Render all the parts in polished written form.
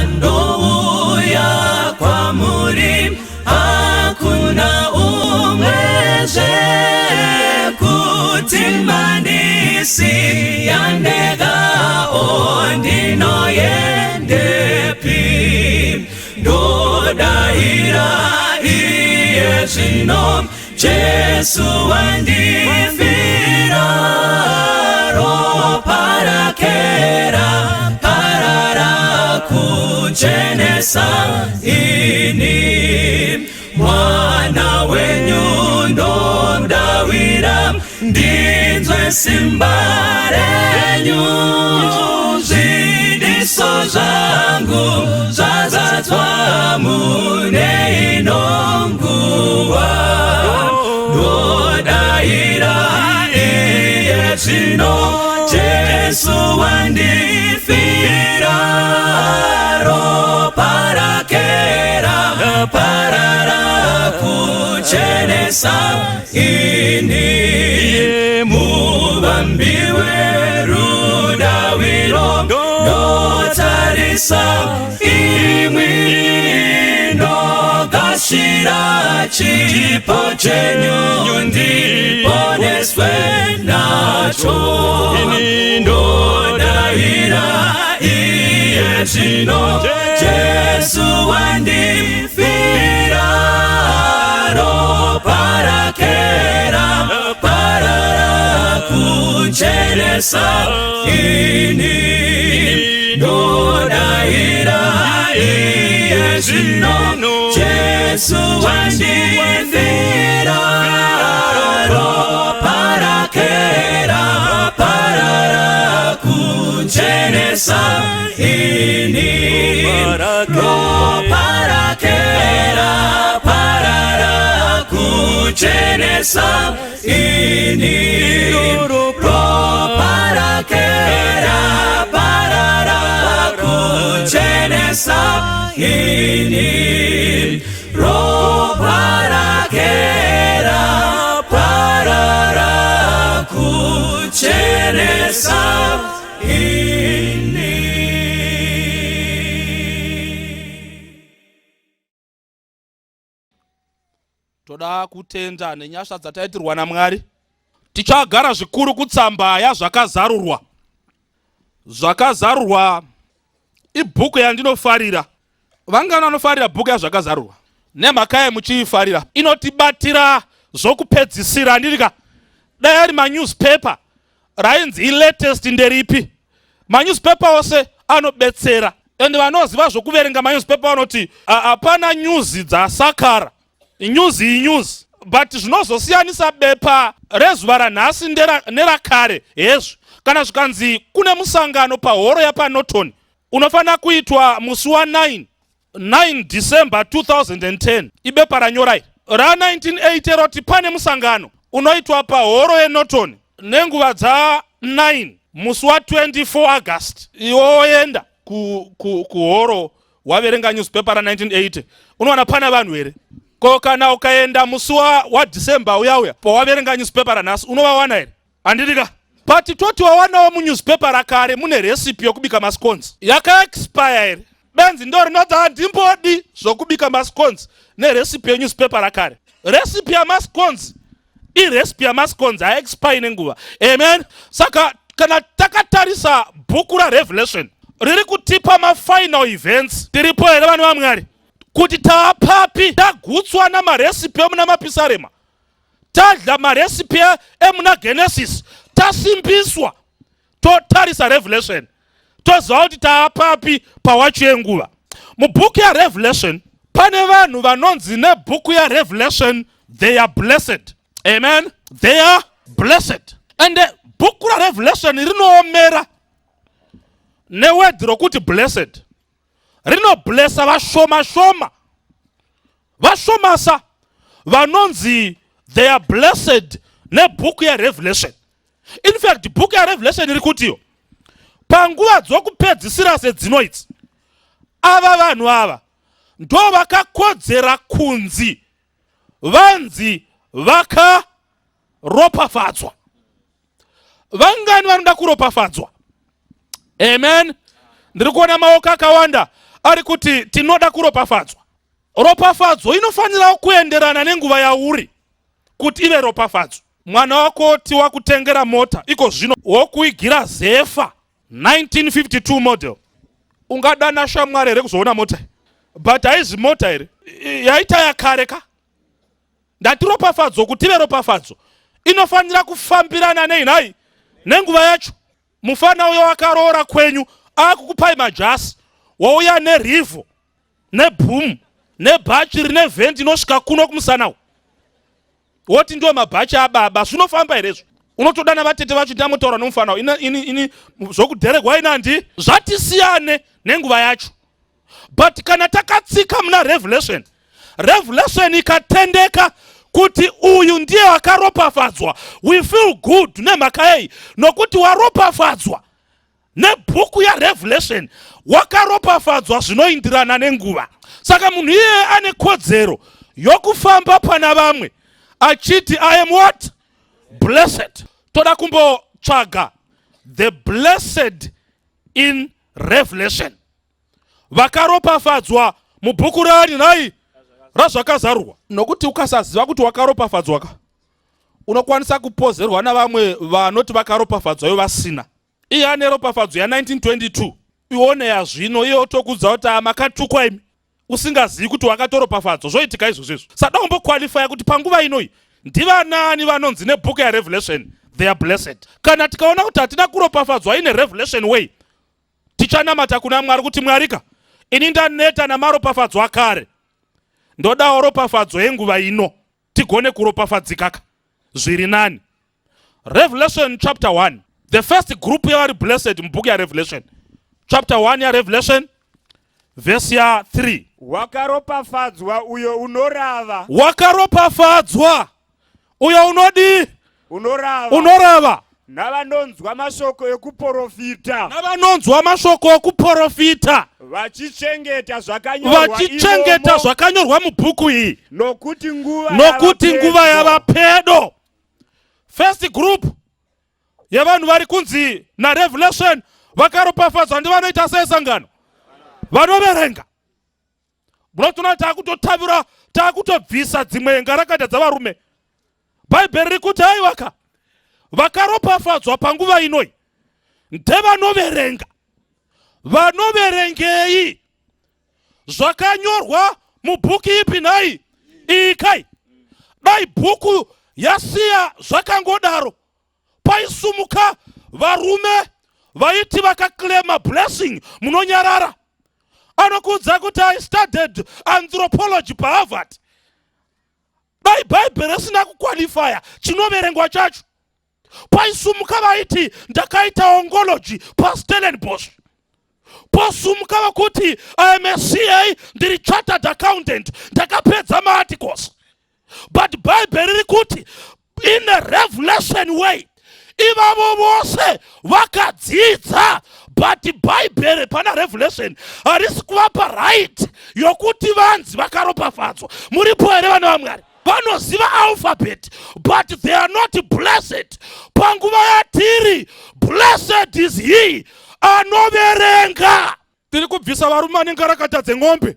Ndouya kwamuri, hakuna umwezve, kuti mandisiya ndega, o ndinoyendepi? Ndodaira iye zvino, Jesu wandifira, ropa rake raparara kuchenesa ini. Mwana wenyu ndodawira, ndinzwe simba renyu. Zvidiso zvangu zvazadzwa mune ino nguva. Ndodaira iye zvino, Jesu wandifira, ropa rake raparara kuchenesa ini. Muvambi werudawiro, ndotarisa imwi, ndogashira chipo chenyu, ndiponeswe nacho. Ndodaira iye zvino, Jesu wandifira, ropa rake raparara kuchenesa ini. Ndodaira iye zvino, Jesu wandifira, ropa rake raparara kuchenesa ini. Ropa rake raparara kuchenesa ini. Ropa rake raparara kuchenesa ini. Ropa rake raparara kuchenesa ini. Toda kutenda nenyasha dzataitirwa naMwari. Tichagara zvikuru kutsamba yaZvakazarurwa. Zvakazarurwa ibhuku yandinofarira. Vangani vanofarira bhuku yaZvakazarurwa? Nemhaka ye muchiifarira, inotibatira zvokupedzisira, handirika? Dai ari manewspaper, rainzi ilatest nderipi? Manewspaper ose anobetsera, and vanoziva zvokuverenga manewspaper vanoti hapana news dzasakara, news inews, but zvinozosiyanisa bepa rezuva ranhasi nerakare hezvo. Kana zvikanzi kune musangano pahoro yapaNorton unofanira kuitwa musi wa9 9 December 2010, ibepa ranyorai ra1980 roti pane musangano unoitwa pahoro yeNorton nenguva dza9 musi wa24 August, iwe woenda kuhoro ku, waverenga newspaper ra1980, unowana pana vanhu here? Ko kana ukaenda musi waDecember uya uya pawaverenga newspaper ranhasi, unovawana here? Handidika? But toti wawanawo munewspaper rakare mune recipe yokubika mascones, yakaexpire here? Benzi ndo rinoti handimbodi zvokubika mascones nerecipe yenewspaper rakare. Recipe yamascones irecipe yamascones, haexpire nenguva. Amen. Saka kana takatarisa bhuku raRevelation, riri kutipa mafinal events. Tiripo here, vanhu vaMwari? Kuti taapapi? Tagutswa namarecipe emuna Mapisarema, tadya marecipe emuna Genesis, tasimbiswa, totarisa Revelation, toziva kuti taapapi pawachi yenguva. Mubhuku yaRevelation pane vanhu vanonzi nebhuku yaRevelation they are blessed. Amen. They are blessed. And bhuku raRevelation rinoomera neword rokuti blessed. Rinoblessa vashoma shoma, vashomasa vanonzi they are blessed nebhuku yaRevelation. In fact, bhuku yaRevelation iri kutiyo panguva dzokupedzisira sedzino idzi, ava vanhu ava ndo vakakodzera kunzi vanzi vakaropafadzwa. Vangani vanoda kuropafadzwa? Amen. Ndiri kuona maoko akawanda. Ari kuti tinoda kuropafadzwa. Ropafadzo inofanira kuenderana nenguva yauri kuti ive ropafadzo. Mwana wako tiwakutengera mota iko zvino wokuigira Zefa 1952 model, ungadana shamwari here kuzoona mota? But haizi mota here yaita yakare ka? Ndati ropafadzo kuti ive ropafadzo inofanira kufambirana nei nhai? Nenguva yacho. Mufana uyo akaroora kwenyu akukupai majasi, wouya nerivho nebhoom nebhachi rine vhendi inosvika kuno kumusana, woti ndiwo mabhachi ababa. Zvinofamba here izvo? Unotodana vatete vacho, ndamotaura nomufana ini, ini zvokudheregwa inandi zvatisiyane nenguva yacho. But kana takatsika muna Revelation, Revelation ikatendeka kuti uyu ndiye akaropafadzwa, we feel good. Nemhaka yei? Nokuti waropafadzwa nebhuku yaRevelation, wakaropafadzwa zvinoindirana nenguva. Saka munhu iyeye ane kodzero yokufamba pana vamwe achiti, "I am what? Blessed." Toda kumbotsvaga the blessed in Revelation, vakaropafadzwa mubhuku rani nhai? RaZvakazarurwa. Nokuti ukasaziva kuti wakaropafadzwa ka, unokwanisa kupozerwa navamwe vanoti vakaropafadzwa ivo vasina. Iye ane ropafadzo ya1922, ione yazvino, iye otokudza kuti makatukwa imi, usingazivi kuti wakatoropafadzwa. Zvoitika izvozvo izvo. Sada kumboqualifya kuti panguva inoi ndivanani vanonzi nebhuku yaRevelation they are blessed. Kana tikaona kuti hatina kuropafadzwa ine Revelation way, tichanamata kuna Mwari kuti, "Mwarika, ini ndaneta namaropafadzo akare, ndodawo ropafadzo yenguva ino, tigone kuropafadzikaka zviri nani." Revelation chapter 1, the first group yavari blessed mubhuku yaRevelation, chapter 1 yaRevelation, vhesi ya3. Wakaropafadzwa uyo unorava. Wakaropafadzwa uyo unodii? Unorava. Unorava. Navanonzwa mashoko ekuprofita. Navanonzwa mashoko okuprofita. Vachichengeta zvakanyorwa Vachichengeta imomo, zvakanyorwa mubhuku iyi. Nokuti nguva Nokuti yava nguva pedyo. Yava pedo. First group yevanhu vari kunzi naRevelation vakaropafadzwa ndivanoita sei, sangano? Vanoverenga. Munotoona taakutotavura, taakutobvisa dzimwe ngarakata dzavarume. Bhaibheri riri kuti aiwaka, vakaropafadzwa panguva inoi ndevanoverenga. Vanoverengei? Zvakanyorwa mubhuku ipi nhai? Iyi kai. Dai bhuku yasiya zvakangodaro, paisumuka varume vaiti vakaclaima blessing, munonyarara. Anokuudza kuti, "I studied anthropology paHarvard." Dai Bhaibheri risina kuqualifya chinoverengwa chacho, paisumuka vaiti, "Ndakaita oncology paStellenbosch." Posumuka vakuti, "I am a CA, ndiri chartered accountant, ndakapedza maarticles." But Bhaibheri riri kuti in a Revelation way, ivavo vose vakadzidza, but Bhaibheri pana Revelation harisi kuvapa right yokuti vanzi vakaropafadzwa. Muripo here, vana vaMwari? Vanoziva alphabet, but they are not blessed. Panguva yatiri, blessed is he anoverenga. Tiri kubvisa varume vanenge rakata dzeng'ombe,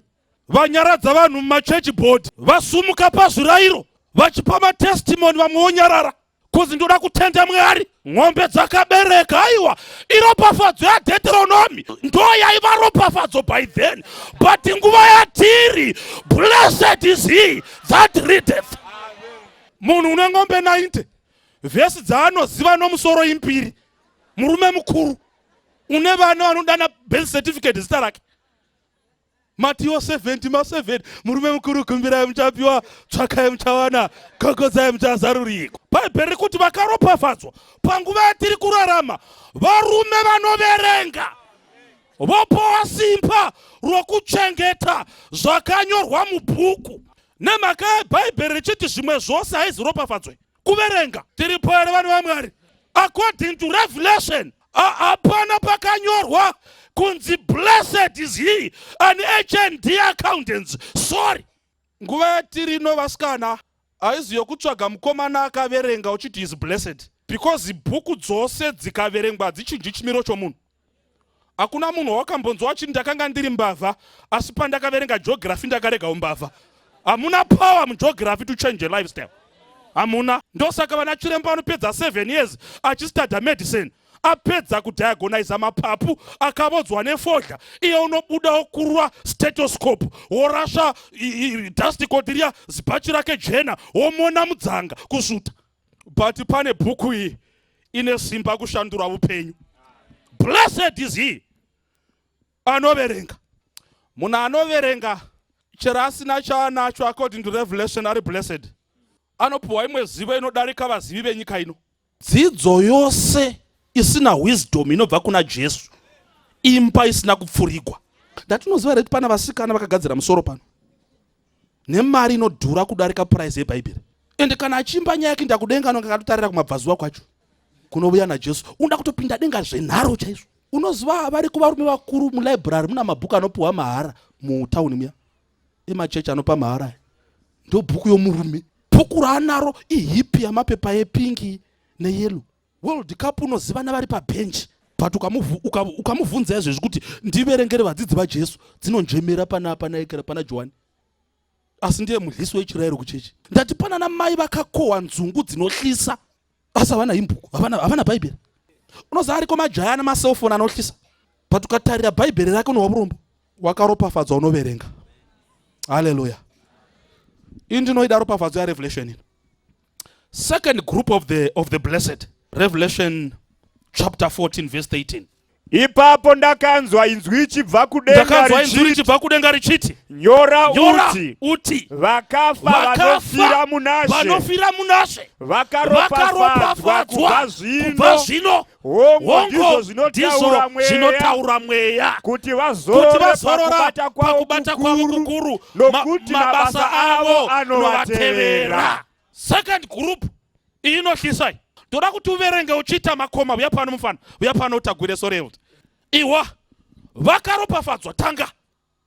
vanyaradza vanhu mumachechi board, vasumuka pazvirayiro vachipa matestimony, vamwe vonyarara kuzi, "Ndoda kutenda Mwari, ng'ombe dzakabereka." Aiwa, iropafadzo yaDeuteronomy ndo yaiva ropafadzo by then, but nguva yatiri, blessed is he that readeth. Munhu une ng'ombe 90, vhesi dzaanoziva nomusoro imbiri. Murume mukuru une vana vanodana birth certificate zita rake, Matiwo 70 ma7. Murume mukuru, kumbirai muchapiwa, tsvakai muchawana, gogodzai muchazarurikwa. Bhaibheri riri kuti vakaropafadzwa panguva yatiri kurarama varume vanoverenga, vopowa simba rokuchengeta zvakanyorwa mubhuku. Nemhaka yebhaibheri richiti zvimwe zvose haizi ropafadzwe, kuverenga. Tiripo here, vanhu vaMwari? According to Revelation, hapana pakanyorwa kunzi blessed is he an HND accountants. Sorry, nguva yatirino, vasikana, haizi yokutsvaga mukomana akaverenga uchiti is blessed, because bhuku dzose dzikaverengwa hadzichinji chimiro chomunhu. Hakuna munhu wawakambonzwa achiti ndakanga ndiri mbavha asi pandakaverenga geography ndakarega umbavha. Hamuna power mugeography to change a lifestyle. Hamuna. Ndosaka vana chiremba vanopedza 7 years achistada medicine apedza kudiagoniza mapapu akavodzwa nefodya iye unobuda okurwa stethoscope worasha dust coat riya zibhachi rake jena womona mudzanga kusvuta. But pane bhuku iyi ine simba kushandura upenyu. Blessed is he anoverenga. Munhu anoverenga chero asina chaanacho according to Revelation ari blessed. Anopuhwa imwe zivo inodarika vazivi venyika ino. Dzidzo yose isina wisdom inobva kuna Jesu imba isina kupfurigwa. Ndatinoziva here kuti pana vasikana vakagadzira musoro pano nemari inodhura kudarika price yebhaibheri. Ende kana achiimba nyaya yake ndakudenga anonge akatotarira kumabvazuva kwacho kunovuya naJesu. Unoda kutopinda denga zvenharo chaizvo. Unoziva vari kuvarume vakuru mulibrary muna mabhuku anopiwa mahara mutauni muya emachechi anopa mahara aya. Ndo bhuku yomurume. Bhuku raanaro ihipi yamapepa yepingi neyelo. World Cup unoziva navari pabhenji but ukamuvhunza izvezvi kuti ndiverengere vadzidzi vaJesu dzinonjemera pana pana pana Johani asi ndiye mudlisi wechirairo kuchechi. Ndati pana namai vakakohwa nzungu dzinohlisa asi havana imbuku, havana bhaibheri. Unoziva ariko majaya nemaselfoni anohlisa but ukatarira bhaibheri rake unohwa vurombo. Wakaropafadzwa unoverenga. Haleluya. Ini ndinoida ropafadzo yaRevelation ino. Second group of the blessed. Revelation chapter 14 verse 13. Ipapo ndakanzwa inzwi richibva kudenga Ndakanzwa inzwi richiti, richibva kudenga richiti, nyora nyora uti, uti, vakafa vakafa vanofira munaShe vanofira munaShe vakaropafadzwa vakaropafadzwa kubva kubva zvino, zvino, hongu hongu ndizvo zvinotaura ndizvo Mweya, zvinotaura Mweya, kuti kuti vazorore vazorora pakubata kwavo pakubata kwavo kukuru, kukuru, nokuti mabasa mabasa avo avo anovatevera. anovatevera. Second group iyi inotyisa iyi. Ndoda kuti uverenge uchiita makoma. Uya pano mufana, uya pano utagwire soreld. Iwa vakaropafadzwa tanga.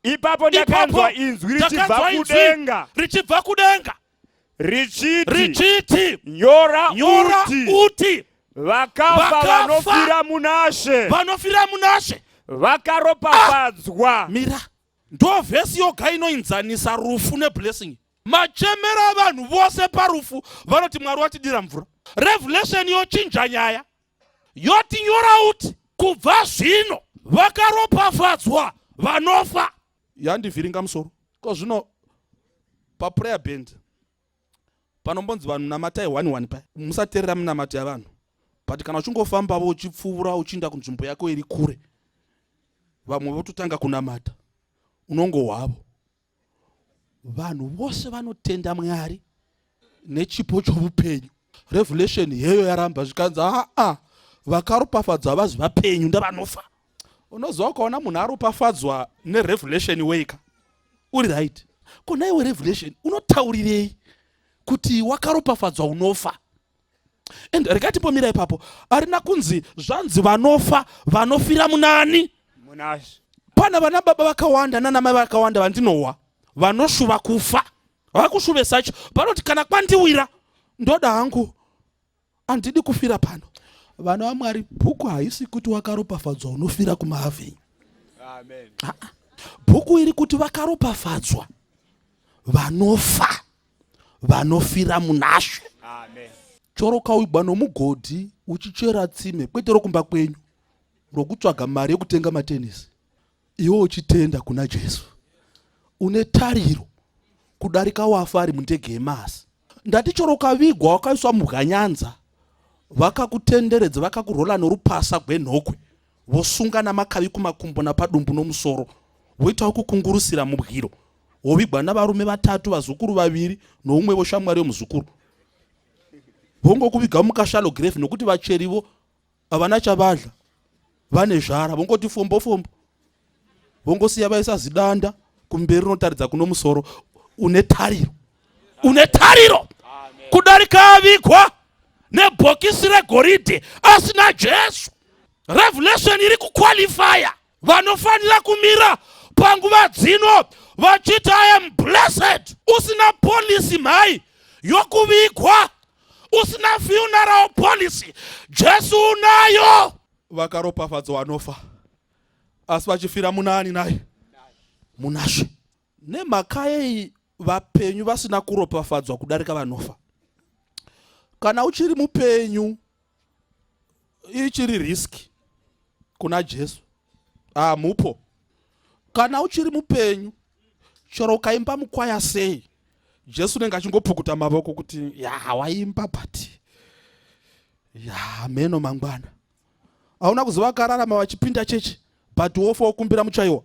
Ipapo ndakanzwa inzwi richibva ndakanzwa inzwi kudenga richibva kudenga richiti, richiti, nyora nyora uti, uti, vakafa vakafa vanofira munaShe vanofira munaShe vakaropafadzwa. Mira, ndo vhesi yoga inoinzanisa rufu neblessing. Machemera vanhu vose parufu vanoti Mwari watidira mvura. Revelation yochinja nyaya yoti nyora uti kubva zvino vakaropafadzwa vanofa. Yandivhiringa musoro. Ko zvino paprayer band panombonzi vanhu namatai 1-1 paya, musaterera minamato yavanhu, but kana uchingofambavo uchipfuura uchiinda kunzvimbo yako iri kure, vamwe vototanga kunamata, unongohwavo. Vanhu vose vanotenda Mwari nechipo chovupenyu. Revelation heyo yaramba zvikanzi aa vakaropafadzwa havazi vapenyu ndavanofa. Unoziva ukaona munhu aropafadzwa nerevelation weika uri right. Kona iwe revelation unotaurirei kuti wakaropafadzwa unofa? And regai timbomira ipapo. Harina kunzi zvanzi vanofa vanofira munani? Munashe. Pana vana baba vakawanda nana mai vakawanda vandinohwa vanoshuva kufa. Vakushuve sacho vanoti kana kwandiwira ndoda hangu, handidi kufira pano. Vana vaMwari, bhuku haisi kuti wakaropafadzwa unofira kumahavenyu. Amen. Bhuku iri kuti vakaropafadzwa vanofa vanofira munaShe. Amen. Choro ukawigwa nomugodhi uchichera tsime, kwete rokumba kwenyu, rokutsvaga mari yekutenga matenisi, iwe uchitenda kuna Jesu, une tariro kudarika wafa ari mundege yemasi. Ndati choro ukavigwa wakaiswa mubwanyanza, vakakutenderedza vakakurola norupasa gwenhokwe, vosunga namakavi kumakumbo napadumbu nomusoro, voitawo kukungurusira mubwiro, wovigwa navarume vatatu, vazukuru vaviri noumwe voshamwari yomuzukuru, vongokuviga mukashallow grave nokuti vacherivo havana chavadla, vane zvara, vongoti fombo fombo, vongosiya vaisa zidanda kumberi rinotaridza kuno musoro. Une tariro, une tariro kudarika avigwa nebhokisi regoridhe asina Jesu. Revelation iri kuqualifya vanofanira kumira panguva dzino vachiti I am blessed. Usina policy mhai yokuvigwa, usina funeral policy, Jesu unayo. Vakaropafadzwa vanofa. Asi vachifira muna ani naye? Munashe. Nemhaka yei vapenyu vasina kuropafadzwa kudarika vanofa? Kana uchiri mupenyu ichiri risk kuna Jesu. Hamupo. Kana uchiri mupenyu chero ukaimba mukwaya sei, Jesu unenge achingopukuta mavoko kuti ya waimba, but ya meno mangwana. Hauna kuziva vakararama vachipinda chechi, but wofa wokumbira muchaiwa.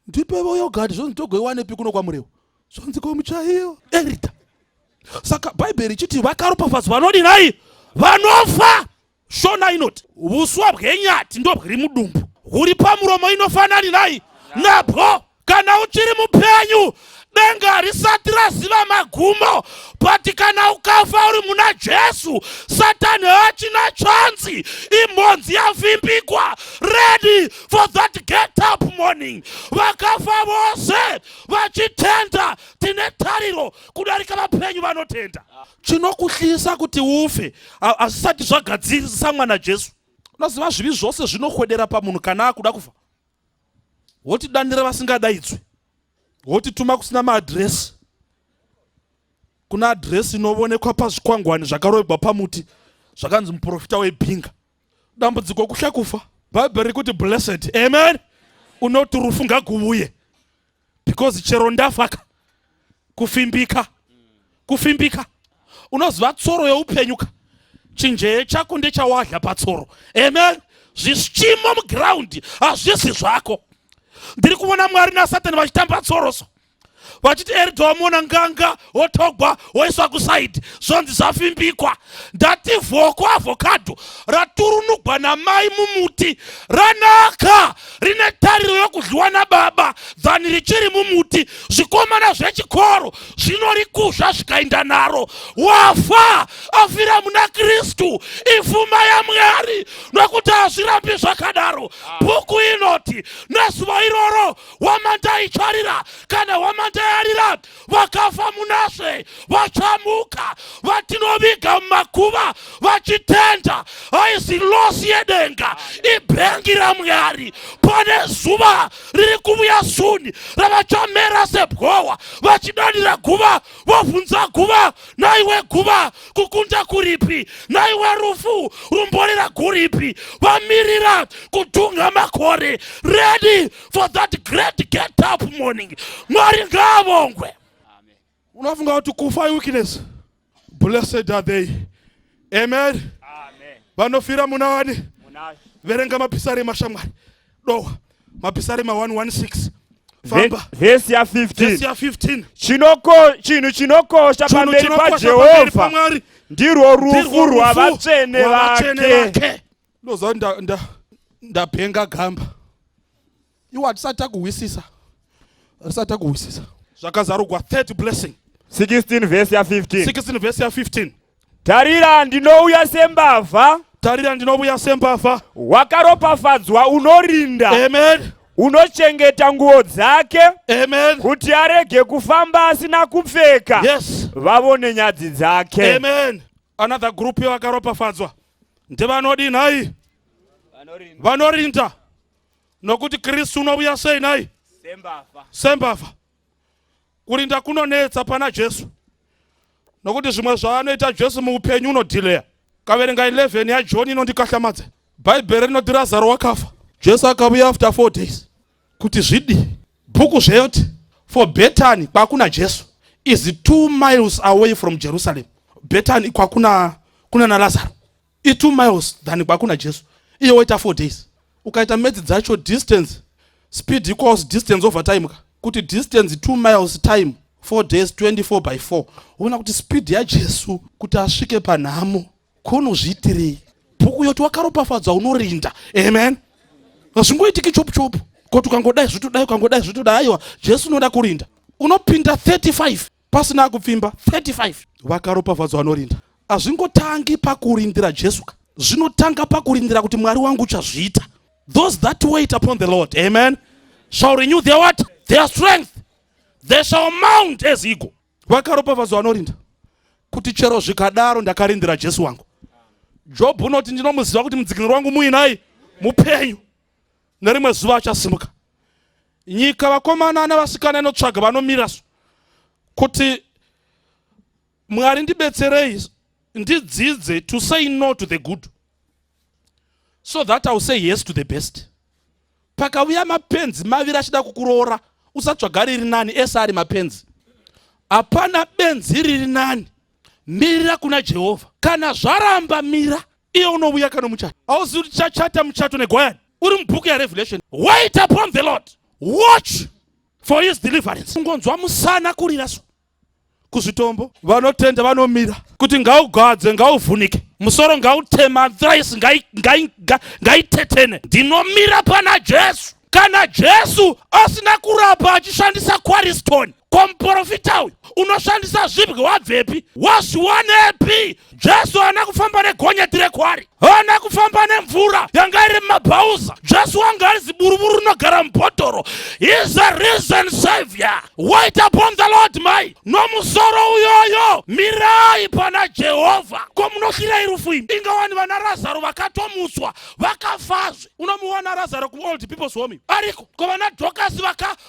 Ndipevo yogurt, zvonzi togoiwanepi kuno kwaMurewa? Zvonzi ko muchaiwa erita. Saka Bhaibheri ichiti vakaropafadzwa vanodi nai? Vanofa. Shona inoti vuswa bwenyati ndobwiri mudumbu, huri pamuromo inofanani nai nabwo. Kana uchiri mupenyu denga risati raziva magumo, but kana ukafa uri muna Jesu, Satani haachina chanzi. Imhonzi yavimbikwa, ready for that get up morning. Vakafa vose vachitenda, tine tariro kudarika vapenyu vanotenda. Chinokuhlisa kuti ufe hazvisati zvagadzirisa mwana Jesu. Unoziva zvivi zvose zvinokwedera pamunhu kana akuda kufa. Wotidanira vasingadaidzwi, wotituma kusina maadhiresi, kuna adhiresi inovonekwa pazvikwangwani zvakarovegwa pamuti zvakanzi muprofita webhinga. Dambudziko kuhla kufa. Bhaibheri rikuti blessed, amen, unoti rufu ngaguvuye, because chero ndafaka kufimbika, kufimbika. Unoziva tsoro yeupenyu ka, chinjeye chako ndechawadla patsoro, amen. Zvichimo muground hazvisi zvako. Ndiri kuona Mwari naSatani vachitamba tsoroso, vachiti erida wamuona nganga wotogwa woiswa kusaidi, zvonzi zvafimbikwa. Ndati vhoko avhokadho raturunugwa namai mumuti ranaka, rine tariro yokudliwa nababa dhani richiri mumuti. Zvikomana zvechikoro zvinorikuzva zvikaenda naro. Wafa afira muna Kristu ifuma yaMwari, nokuti hazvirambi zvakadaro. Bhuku inoti nezuva iroro hwamanda icharira, kana hwamanda yarira, vakafa munashe vachamuka. Vatinoviga mumakuva vachitenda haisi losi yedenga, ibhengi raMwari. Pane zuva riri kuvuya suni ravachamera sebwowa, vachidanira guva, vobvunza guva, naiwe guva kukunda kuripi? Naiwe rufu rumborera kuripi? Vamirira kutunga makore, ready for that great get up morning. Mwari ngaavongwe. Unofunga kuti kufa weakness? Blessed are they, amen, vanofira muna wani? Verenga mapisarema, shamwari, dowa mapisarema 116, famba. Vhesi ya 15. Vhesi ya 15. Chinhu chinokosha Chinhu pamberi chinokosha pamberi paJehovha paMwari ndirwo rufu ndirwo rufu rwavatsvene rwavatsvene vake. Vake. Ndoziva ndabhenga gamba iwo, hatisati takuhwisisa, hatisati takuhwisisa. Zvakazarugwa, third blessing. 16 vhesi ya 15. 16 vhesi ya 15. Tarira, ndinouya sembavha. Tarira, ndinovuya sembavha. Wakaropafadzwa unorinda, Amen. unochengeta nguo dzake, Amen. kuti arege kufamba asina kupfeka, vavone nyadzi dzake. Amen. Another group yevakaropafadzwa ndevanodi nhai? Vanorinda, nokuti Kristu unovuya sei nhai? Sembavha. Kurinda kunonetsa pana Jesu, nokuti zvimwe zvaanoita Jesu muupenyu unodhileya. Kaverenga 11 yaJohn inondikahlamadza. Bhaibheri rinoti Razaro wakafa, Jesu akavuya after 4 days. Kuti zvidi bhuku zveyoti for Bethany kwakuna Jesu is 2 miles away from Jerusalem. Bethany kwakuna kuna naLazaro i2 miles than kwakuna Jesu. Iye woita 4 days. Ukaita maths dzacho, distance, speed equals distance over time ka, kuti distance 2 miles time 4 days, 24 by 4, uona kuti speed yaJesu kuti asvike panhamo kunozviitirei. Bhuku yoti wakaropafadzwa unorinda, amen. Hazvingoitiki chopu chopu kuti ukangodai zvitodai, ukangodai zvitodai. Aiwa, Jesu unoda kurinda, unopinda 35 pasina kupfimba 35. Vakaropafadzwa vanorinda. Hazvingotangi pakurindira Jesu ka, zvinotanga pakurindira kuti Mwari wangu uchazviita. Those that wait upon the Lord, amen, shall renew their what? Their strength. They shall mount as eagle. Vakaropafadzwa vanorinda, kuti chero zvikadaro ndakarindira Jesu wangu. Job unoti ndinomuziva kuti mudzikinuri wangu muinai mupenyu. Nerimwe zuva achasimuka. Nyika vakomana nevasikana inotsvaga vanomira so kuti Mwari ndibetserei ndidzidze to say no to the good so that I will say yes to the best. Pakauya mapenzi maviri achida kukuroora, usatsvaga riri nani, ese ari mapenzi. Hapana benzi riri nani. Mirira kuna Jehovha. Kana zvaramba mira, iye unouya kano muchato. Hauzivi kuti chachata muchato negwayani. Uri mubhuku yaRevelation. Wait upon the Lord. Watch for his deliverance. Ungonzwa musana kurira so. Kuzvitombo vanotenda vanomira kuti ngaugadze, ngauvhunike musoro, ngautema, arthritis ngaitetene. Ndinomira pana Jesu. Kana Jesu asina kurapa achishandisa quarrystone, komuprofita uyu unoshandisa zvibwe wabvepi? Wazviwanepi? Jesu haana kufamba negonyeti rekwari, haana kufamba nemvura yanga iri mumabhauza. Jesu wanga ari ziburuburu rinogara mubhodhoro. Is a risen savior. Wait upon the Lord. Mai nomusoro uyoyo, mirai pana Jehovha. Ko munohlirai rufu imi? Ingawani vana Razaro vakatomutswa vakafazve. Unomuwana Razaro kuold people's home ariko. Ko vana Dhokasi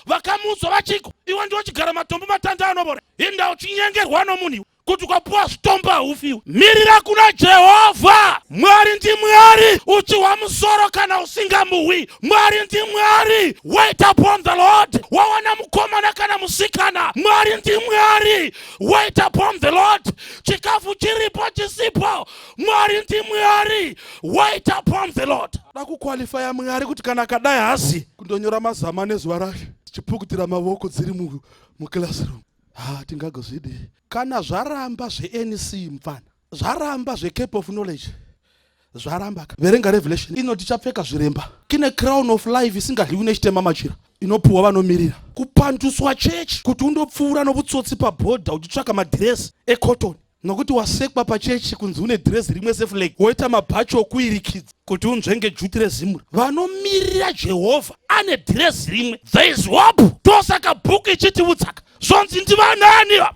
vakamutswa vachiko? Iwe ndiwo chigara matombo matanda anovora. Inda uchinyengerwa nomunhu kuti ukapuwa zvitombo haufiwe. Mirira kuna Jehovha. Mwari ndimwari. Uchihwa musoro kana usingamuhwi, Mwari ndimwari. Wait upon the Lord. Wawana mukomana kana musikana, Mwari ndimwari. Wait upon the Lord. Chikafu chiripo, chisipo, Mwari ndimwari. Wait upon the Lord. Da kuqualifya Mwari kuti kana akadai hazi kundonyora mazama nezuva racho, tichipukutira mavoko dziri muclassroom. Ha, tingagozvidii kana zvaramba zveNC? Mufana, zvaramba zvecape of knowledge, zvaramba. Verenga Revelation, inoti tichapfeka zviremba. Kine crown of life isingadyiwi nechitema machira, inopuhwa vanomirira. Kupanduswa chechi kuti undopfuura nobutsotsi pabhodha uchitsvaka madhiresi ecotton, nokuti wasekwa pachechi kunzi une dhirezi rimwe seflag, woita mabhachi okuirikidza kuti unzvenge juti rezimura. Vanomirira Jehovha ane dhirezi rimwe. There is hope. Tosaka bhuku ichitiudzaka zvonzi ndivanani vava.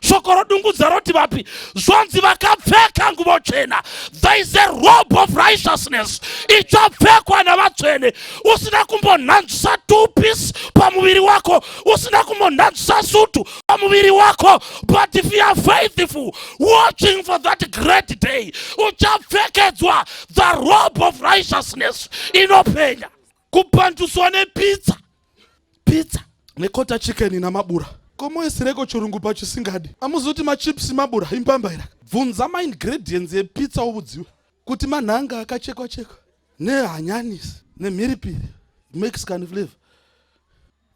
Shoko rodungudza roti vapi? Zvonzi vakapfeka nguvo chena. There is a robe of righteousness ichapfekwa navatsvene. Usina kumbonhanzvisa two piece pamuviri wako, usina kumbonhanzvisa sutu pamuviri wako, but if you are faithful, watching for that great day, uchapfekedzwa the robe of righteousness inopenya. Kupanduswa nepizza, pizza nequarter chicken namabura. Komoisireko chirungu pachisingadi? Amuzi machips mabura imbambaira. Bvunza maingredients epizza uvudziwe kuti manhanga akachekwa chekwa nehanyanisi nemhiripiri, Mexican flavor.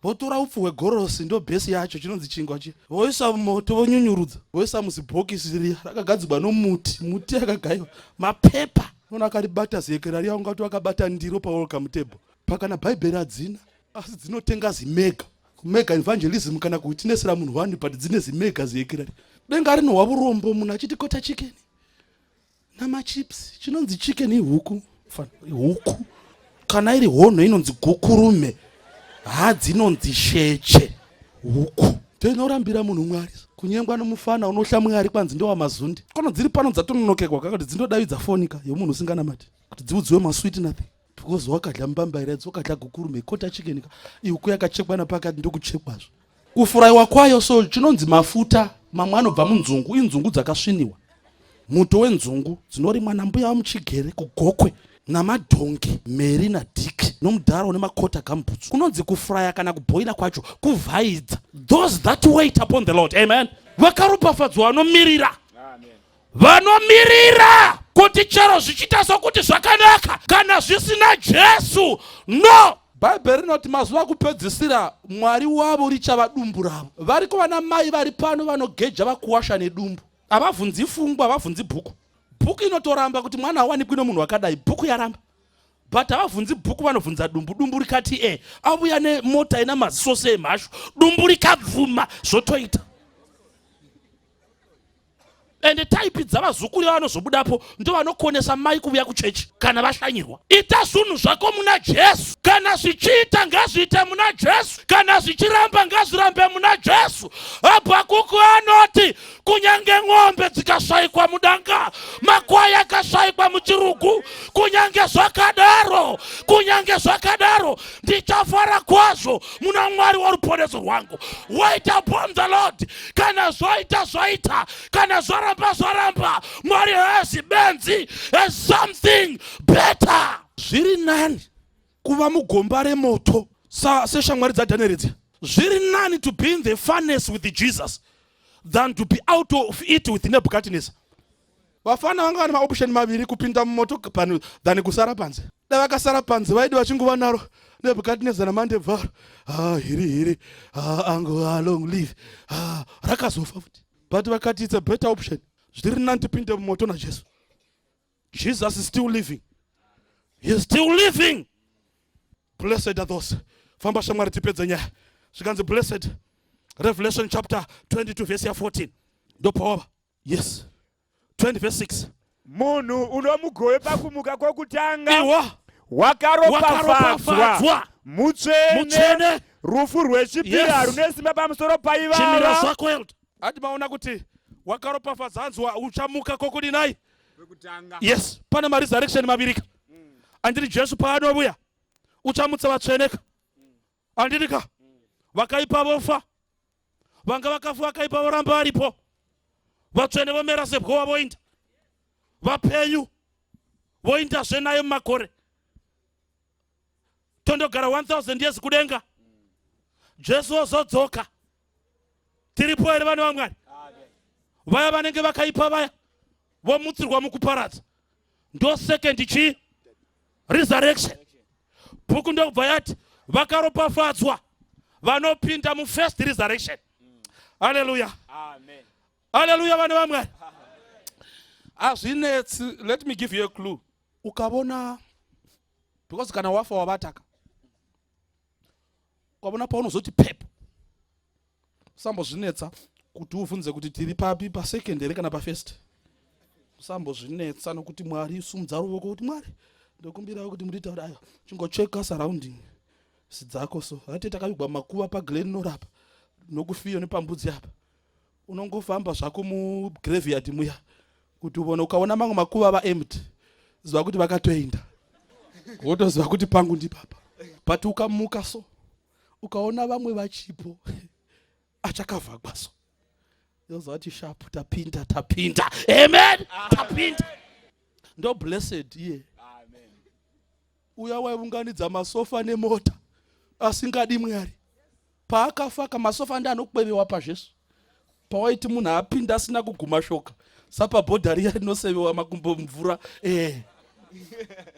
Votora upfu hwegorosi, ndo base yacho, chinonzi chingwa chi, voisa mumoto, vonyunyurudza, voisa muzibhokisi riya rakagadzirwa nomuti, muti yakagayiwa mapepa. Ona akaribata ziyekera riya, ungati wakabata ndiro pawelcome table. Pakana Bhaibheri hadzina, asi dzinotenga zimega kumega evangelism kana kutinesera munhu wani, but dzine zimega ziyekera. Denga rinohwa urombo munhu achiti quarter chicken namachips. Chinonzi chicken ihuku, huku. Kana iri honho inonzi gukurume, hadzi inonzi sheche. Huku ndoinorambira munhu Mwari. Kunyengwa nomufana unohla Mwari, kwanzi ndowamazundi. Kono dziri pano dzatononokekwa kakati dzindodavidza fonika yomunhu usinganamati kuti dziudziwe masweet nothing, because wakadya mbambaira idzi, wakadya gukurume, quarter chicken. Ihuku yakachekwa napakati, ndokuchekwazvo kufurayiwa kwayo. So chinonzi mafuta mamwe anobva munzungu, inzungu dzakasviniwa, muto wenzungu dzinorimwa nambuya vamuchigere kuGokwe namadhongi Mary naDik nomudhara une makota gambutsu. Kunonzi kufuraya kana kubhoila kwacho kuvhaidza. Those that wait upon the Lord, amen. Vakaropafadzwa vanomirira, vanomirira kuti chero zvichiita sokuti zvakanaka kana zvisina Jesu. No, Bhaibheri rinoti mazuva akupedzisira Mwari wavo richava dumbu ravo. Variko vana mai vari pano vanogeja vakuwasha nedumbu. Havabvunzi fungwa, havabvunzi bhuku. Bhuku inotoramba kuti mwana hawanikwi nomunhu wakadai. Bhuku yaramba, but havabvunzi bhuku, vanobvunza dumbu. Dumbu rikati e avuya nemota ina maziso seemhashu, dumbu rikabvuma, zvotoita. Ende type dzavazukuru vanozobudapo ndo vanokonesa mai kuvuya kuchechi kana vashanyirwa. Ita zvinhu zvako muna Jesu. Kana zvichiita, ngazviite muna Jesu. Kana zvichiramba, ngazvirambe muna Jesu. Habhakuku anoti Kunyange ng'ombe dzikashaikwa mudanga, makwai akashaikwa muchirugu, kunyange zvakadaro, kunyange zvakadaro, ndichafara kwazvo muna Mwari woruponeso rwangu. Wait upon the Lord. Kana zvaita zvaita, kana zvaramba zvaramba, Mwari haasi benzi, has something better. Zviri nani kuva mugomba remoto seshamwari dzaDhanieri dziya. Zviri nani to be in the furnace with Jesus than to be out of it with Nebuchadnezzar. Vafana vanga vane maoption maviri, kupinda mumoto than kusara panze. Dai vakasara panze, vaidi vachingova naro Nebuchadnezzar namandebvaro. Ah, hiri hiri, ah, ango, ah, long live. Ah, rakazofa futi. But vakati it's a better option. Zviri nani tipinde mumoto naJesu. Jesus is still living. He is still living. Blessed are those. Famba shamwari, tipedze nyaya. Zvikanzi blessed. Revelation chapter 22 verse ya 14. Ndopawava. Yes. 20 verse 6. Munhu unomugove pakumuka kwokutanga Iwa wakaropafadzwa, wakaropafadzwa, mutsvene. Mutsvene. Rufu rwechipiri harune simba pamusoro Chimira paivava. zvako, Elder. Ati maona kuti wakaropafadza, hanzwa uchamuka kokudinai? Yes, pane maresurrection maviri ka. Andiri Jesu paanovuya uchamutsa vatsveneka. Andiri ka? Vakaipa vofa. Vanga vakafa vakaipa voramba varipo. Vatsvene vomera sebwowa voinda. Vapenyu voindazve naye mumakore. Tondogara 1000 years kudenga. Jesu ozodzoka. Tiripo here, vana vaMwari? Vaya vanenge vakaipa vaya vomutsirwa mukuparadza. Ndo second chii? Resurrection. Bhuku ndokubva yati vakaropafadzwa vanopinda mufirst resurrection. Haleluya, haleluya, vana vaMwari. Hazvinetsi. Let me give you a clue. Ukavona, because kana wafa wavataka, ukavona paunozoti pepo, usambozvinetsa kuti uvhunze kuti tiri papi, pasecond here kana pafirst. Usambozvinetsa nokuti Mwari sumudza ruoko kuti Mwari, ndokumbirawo kuti munditaura. Aiwa, chingocheka surrounding dzako. So hati takavigwa makuva paGlen Norah apa nokufiyo nepambudzi apa. Unongofamba zvako mugraveyard muya kuti uvone. Ukaona mamwe makuva vaempty, ziva kuti vakatoenda, wotoziva kuti pangu ndipapa. But ukamuka so, ukaona vamwe vachipo achakavhagwa so, yoziva kuti sharp, tapinda, tapinda. Amen, tapinda. Ndo blessed iye uya waiunganidza masofa nemota asingadi Mwari. Paakafa kamasofa ndi anokwevewa pazvesu. Pawaiti munhu apinda asina kuguma shoka sapabhodha riya rinosevewa makumbo mvura,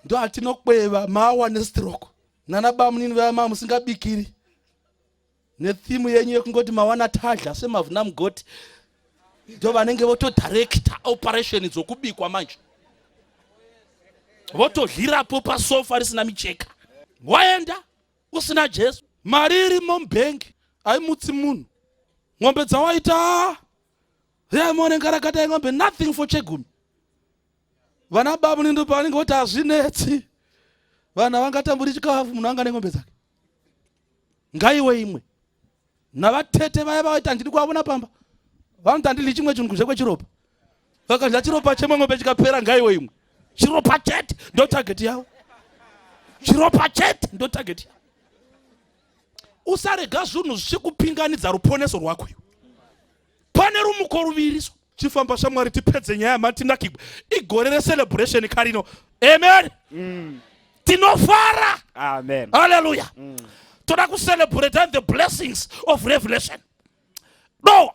ndo atinokweva mawa nestroke nana bamunini vaya maa musingabikiri nethimu yenyu yekungoti mawana tadla semavhuna mugoti, ndo vanenge votodirecta operation dzokubikwa manje, votodyirapo pasofa risina micheka. Waenda usina Jesu. Mari irimo mubhengi haimutsi munhu. Ng'ombe dzawaita yamonenga rakatai ng'ombe, nothing for chegumi. Vana bamunindo pavanenge voti hazvinetsi, vanhu havangatamburi chikafu, munhu anga neng'ombe dzake ngaiwe imwe. Navatete vaya vaiti handidi kuavona pamba, vanoti handidyi chimwe chinhu kunze kwechiropa. Vakadya chiropa chemwe ng'ombe chikapera, ngaiwe imwe. Chiropa chete ndo target yavo, chiropa chete ndo target yavo. Usarega zvinhu zvichikupinganidza ruponeso rwako iwe. Pane rumuko ruviri. So chifamba shamwari, tipedze nyaya matinakigwa. Igore recelebration karino. Amen. Tinofara. Amen. Haleluya. Toda kucelebrate the blessings of Revelation. Dowa.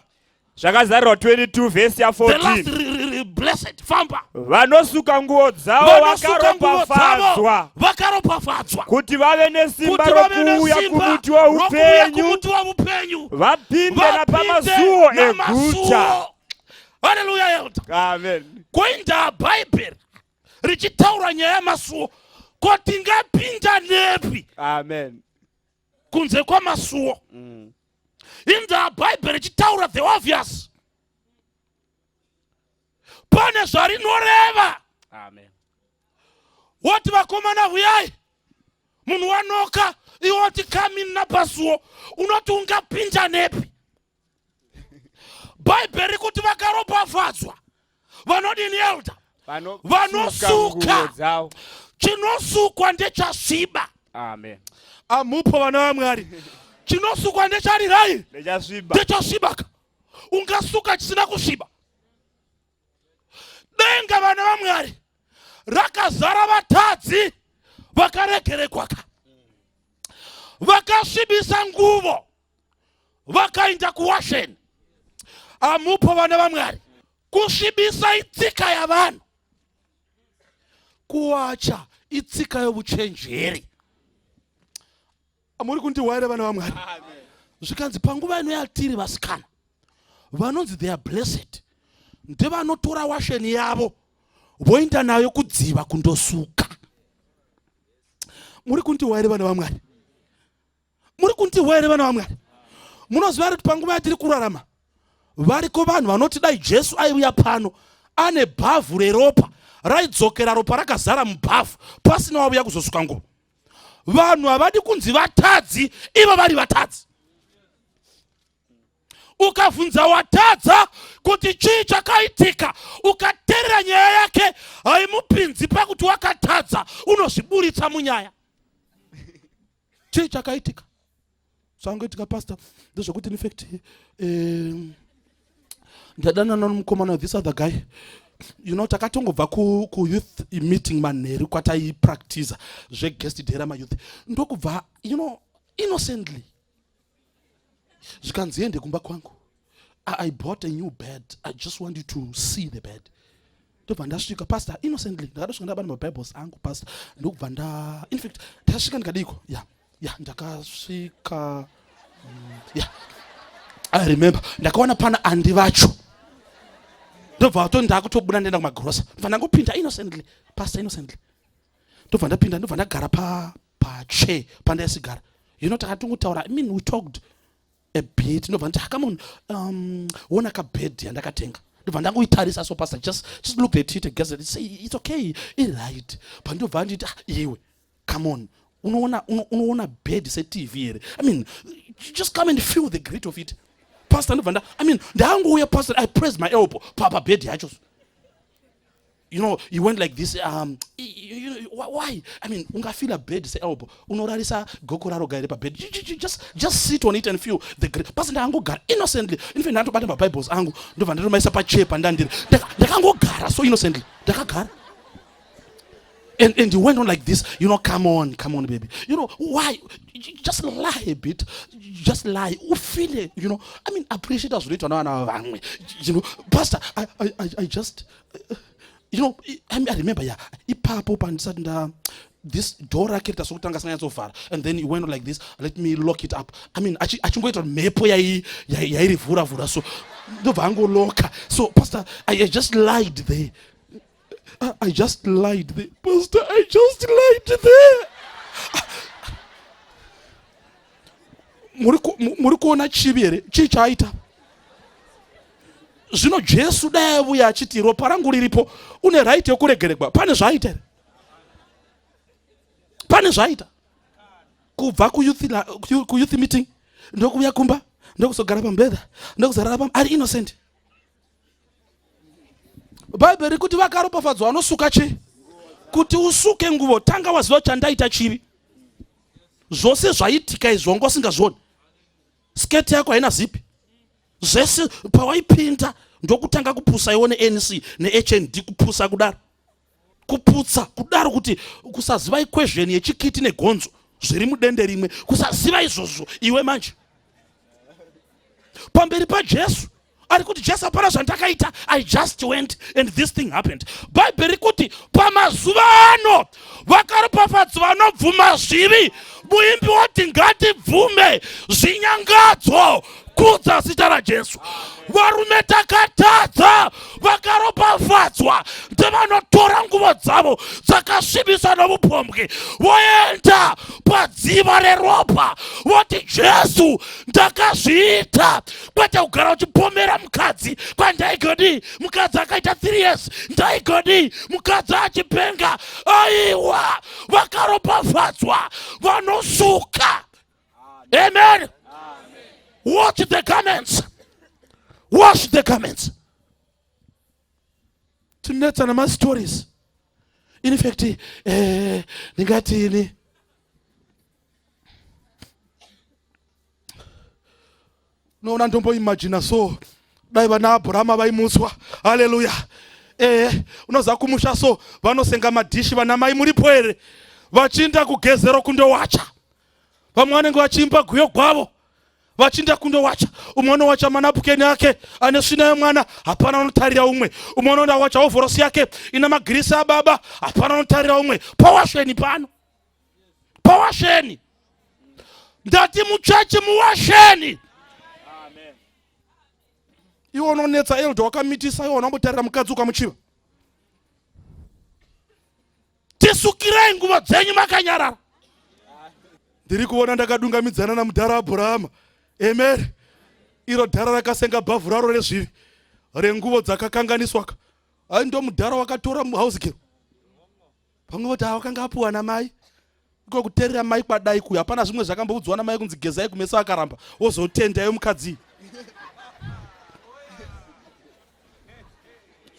Zvakazarurwa 22 vhesi The last ya14. Blessed. Famba. Vanosuka nguo dzavo Vanosuka nguo dzavo vakaropafadzwa, vakaropafadzwa, kuti vave nesimba kuti vave rokuuya nesimba kumuti rokuuya woupenyu, kumuti woupenyu, vapinde vapinde napamasuo eguta. namasuo. Haleluya, elder. Amen. Koinda Bhaibheri richitaura nyaya yamasuo, ko tingapinda nepi Amen. kunze kwamasuo? Inda Bhaibheri richitaura the obvious, pane zvarinoreva. Amen. Woti vakomana huyai, munhu wanoka, iwoti come in napasuo, unoti ungapinda nepi? Bhaibheri kuti vakaropafadzwa vanodini, elder? Vanosuka Vanosuka. Chinosukwa ndechasviba. Amen. Amupo, vana vaMwari, chinosukwa ndecharirai? Ndechasviba. Ndechasvibaka. Ungasuka chisina kusviba? Denga, vana vaMwari, rakazara vatadzi vakaregerekwaka, vakasvibisa nguvo, vakaenda kuwasheni. Amupo, vana vaMwari? Kusvibisa itsika yavanhu, kuwacha itsika yovuchenjeri. Muri kundihwa here, vana vaMwari? Zvikanzi panguva ino yatiri, vasikana vanonzi they are blessed ndevanotora washeni yavo voenda nayo kudziva kundosuka. Muri kundihwa here, vana vaMwari? Muri kundihwa here, vana vaMwari? Munoziva kuti panguva yatiri kurarama variko vanhu vanoti dai Jesu aiuya pano ane bhavhu reropa, raidzokera ropa rakazara mubhavhu pasina wauya kuzosuka nguvo. Vanhu havadi kunzi vatadzi ivo vari vatadzi. Ukabvunza watadza kuti chii chakaitika, ukateerera nyaya yake, haimupinzi pakuti wakatadza, unozviburitsa munyaya. Chii chakaitika? Zvangoitika, pastor, ndezvekuti in fact ndadanana nomukomana, this other guy, takatongobva kuyouth meeting manheru kwataipractiza zveguest day ramayouth, ndokubva innocently zvikanzi, "Ende kumba kwangu. I bought a new bed. I just want you to see the bed." Ndobva ndasvika, pastor, innocently ndakatosvika, ndabata mabibles angu, pastor, ndokubva nda in fact ndasvika ndikadiko ya ndakasvika, ya, I remember ndakaona pana andi vacho, ndobva to ndakutobuda ndaenda kumagrosa, ndobva ndangopinda innocently, pastor, innocently ndobva ndapinda, ndobva ndagara pa pachair pandaisigara. Takatongotaura, I mean, we talked a bit, ndobva nditi, "Come on, wona kabed yandakatenga." Ndobva ndangoitarisa so, pastor, just look at it and guess it. It's okay, iright. But ndobva nditi, "Ah, iwe, come on, unoona unoona bed seTV here? I mean, just come and feel the grit of it, pastor." Ndobva nda I mean, ndangouya, pastor, I pressed my elbow pabed yacho. He went like this, "Why? I mean, ungafila bed seelbow? Unorarisa goko raro gaire pabed? Just sit on it and feel the grit." Pastor, ndakangogara innocently. In fact, ndatobata mabibles angu, ndobva ndatomaisa pachair pandandiri. Ndakangogara so innocently, ndakagara. And he went on like this, "Come on, come on, baby. Why? Just lie a bit. Just lie. Ufeel it, I mean, appreciate zvinoitwa navana vamwe. Pastor, I just, I remember, yeah, ipapo pandisati nda this door rake rita sokutanga singanyatsovhara, and then he went on like this, 'Let me lock it up.' I mean, achingoita kuti mhepo yairivhura vhura so, ndobva angoloka. So, pastor, I just lied there. I just lied there. Pastor, I just lied there." Muri kuona chivi here? Chii chaaita zvino? Jesu dai avuya achiti, "Ropa rangu riripo, une right yokuregeregwa," pane zvaaita here? Pane zvaaita? Kubva kuyouth meeting, ndokuuya kumba, ndokuzogara pamubhedha, ndokuzorara pam ari innocent. Bhaibheri kuti vakaropafadzwa vanosuka chii? Kuti usuke nguvo, tanga waziva chandaita chivi. Zvose zvaitika izvi wanga usingazvioni. Sketi yako haina zipi, zvese pawaipinda ndokutanga kupusa iwo neNC neHND, kupusa kudaro, kuputsa kudaro, kuti kusaziva equation yechikiti negonzo zviri mudende rimwe, kusaziva izvozvo iwe. Manje pamberi paJesu ari kuti, "Jesu, hapana zvandakaita. I just went and this thing happened." Bhaibheri kuti pamazuva ano vakaropafadzwa vanobvuma zvivi. Muimbi woti, "Ngatibvume zvinyangadzo, kudza zita raJesu." Varume, takatadza. Vakaropafadzwa ndevanotora nguvo dzavo dzakasvibiswa nomupombwe, voenda padziva reropa, voti, "Jesu, ndakazviita." Kwete kugara uchipomera mukadzi, "Kwandaigodi mukadzi akaita 3 years, ndaigodi mukadzi achipenga." Aiwa, vakaropafadzwa vanosuka. Amen. Watch the garments. Wash the garments. Tinetsa namastories. In fact, eh, ndingatini unoona ndomboimagina so dai vana abrahama vaimutswa. Haleluya. Eh, unoziva kumusha so vanosenga madhishi vana mai muripo here vachiinda kugezero kundowacha. Vamwe vanenge vachiimba guyo gwavo vachiinda kundowacha. Umwe unowacha manapukeni ake ane svina yemwana, hapana unotarira umwe. Umwe unoenda wacha ovhorosi yake ina magirisi ababa, hapana unotarira umwe. Pawasheni pano, pawasheni. Ndati muchechi muwasheni. Iwe unonetsa elder wakamitisa, iwe unombotarira mukadzi ukamuchiva. Tisukirei nguvo dzenyu makanyarara. Ndiri kuona ndakadungamidzana namudhara Abrahama. Amen. Iro dhara rakasenga bhavhu raro rezvivi renguvo dzakakanganiswaka. Ai ndo mudhara wakatora house girl. Pamwe voti wakanga apuwa namai. Iko kuterera mai kwadai kuya hapana zvimwe zvakamboudzwa namai kunzi gezai kumeso akaramba wozotenda yo mukadzi.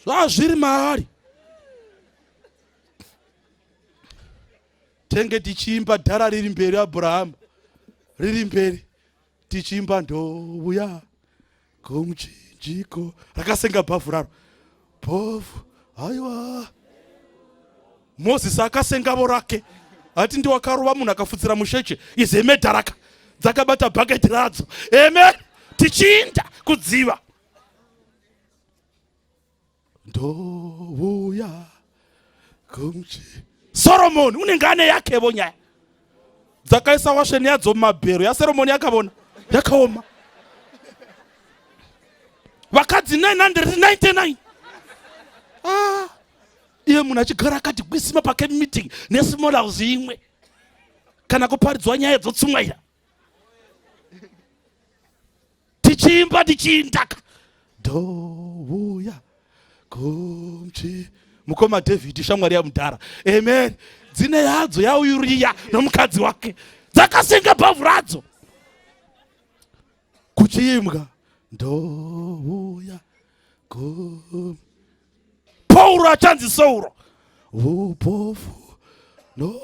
Zvazviri maari. Tenge tichiimba dhara riri mberi Abraham riri mberi tichiimba ndouya kumuchinjiko rakasenga bhavhu raro bhovhu aiwa Moses akasengavo rake ati ndiwakarova munhu akafutsira musheche izeme dharaka dzakabata bhaketi radzo. Amen. Tichiinda kudziva ndouya kumchi Solomon unenge ane yakevo nyaya dzakaisa washeni yadzo mumabhero yaSolomon yakavona yakaoma vakadzi 999. Ah, iye munhu achigara akati kwisima pake meeting nesmall house imwe kana kuparidzwa nyaya dzotsumwaira tichiimba tichiindaka ndouya kumchi mukoma David shamwari yamudhara. Amen. Dzine yadzo yaUriya nomukadzi wake dzakasenga bhavhu radzo kuchiimbwa ndouya kum Pauro achanzi Sauro upofu no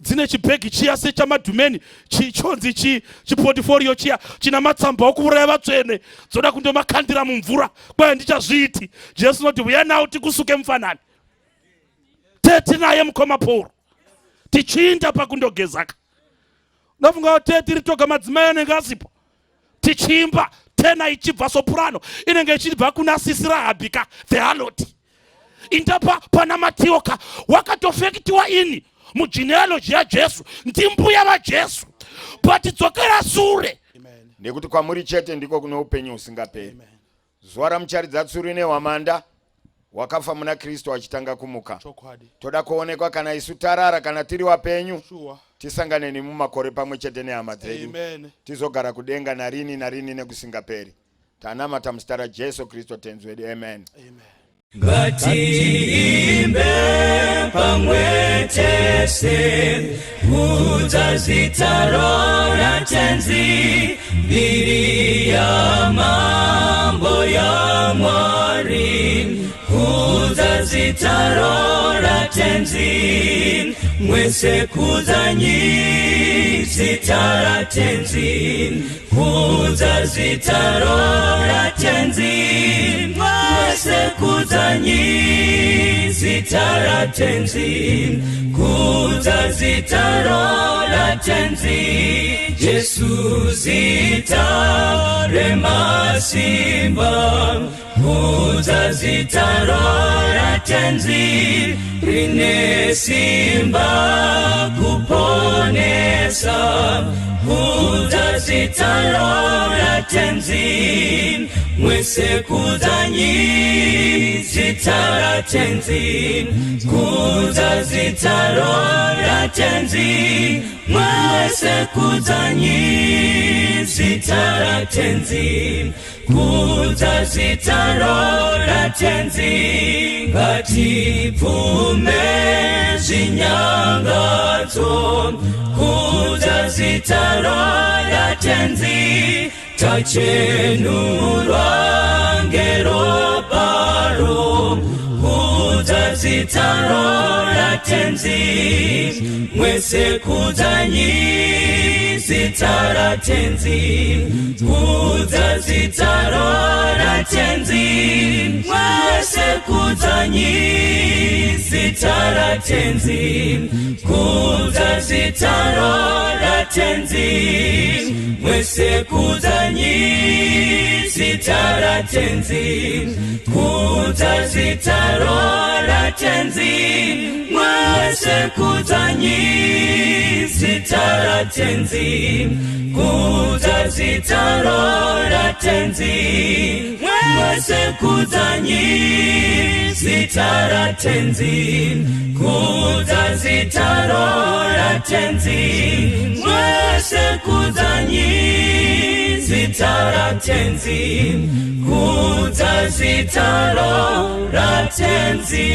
dzine chibhegi chiya sechamadhumeni chonzi chipotiforio chiya china matsamba okuuraya vatsvene dzoda kundomakandira mumvura kwai ndichazviiti. Jesu unoti uya nawo tikusuke mufanani. Tetinaye mukoma Pauro tichiinda pakundogezaka. Unofunga kuti tiri toga madzimai anenge asipo tichiimba tena ichibva soprano inenge ichibva kuna sisi Rahabhika the harlot. Indapa pana Matioka wakatofekitiwa ini mugenealogy yaJesu ndimbuya vaJesu but dzokera sure. Nekuti kwamuri chete ndiko kune upenyu husingaperi. Zuva ramucharidza tsuri nehwamanda wakafa muna Kristu achitanga kumuka. Toda kuonekwa kana isu tarara kana tiri wapenyu. Tisangane nemi mumakore pamwe chete nehama dzedu. Tizogara kudenga narini narini nekusingaperi. Tanamata muzita raJesu Kristu tenzi wedu. Amen. Amen. Ngatiimbe pamwe tese, kudza zita raTenzi, mbiri yamambo yaMwari. Kudza zita raTenzi, mwese kudzanyi zita raTenzi. Kudza zita raTenzi, mwese kudzanyi zita raTenzi. Kudza zita raTenzi, Jesu zita remasimba. Kudza zita raTenzi, rine simba kuponesa. Kudza zita raTenzi, mwese kudzanyi zita raTenzi. Kudza zita raTenzi, mwese kudzanyi zita raTenzi. Kudza zita raTenzi, ngatibvume zvinyangadzo. Kudza zita raTenzi, Tachenurwa ngeroparo, kudza zitaro raTenzi. Mwese kudzanyi zita raTenzi, kudza zitaro raTenzi. Mwese kudzanyi zita raTenzi, kudza zitaro raTenzi. Mwese kudzanyi zita raTenzi, kudza zitaro raTenzi. Mwese kudzanyi zita raTenzi, kudza zitaro raTenzi. Mwese kudzanyi zita raTenzi, kudza zitaro raTenzi. Mwese kudzanyi zita raTenzi, kudza zitaro raTenzi.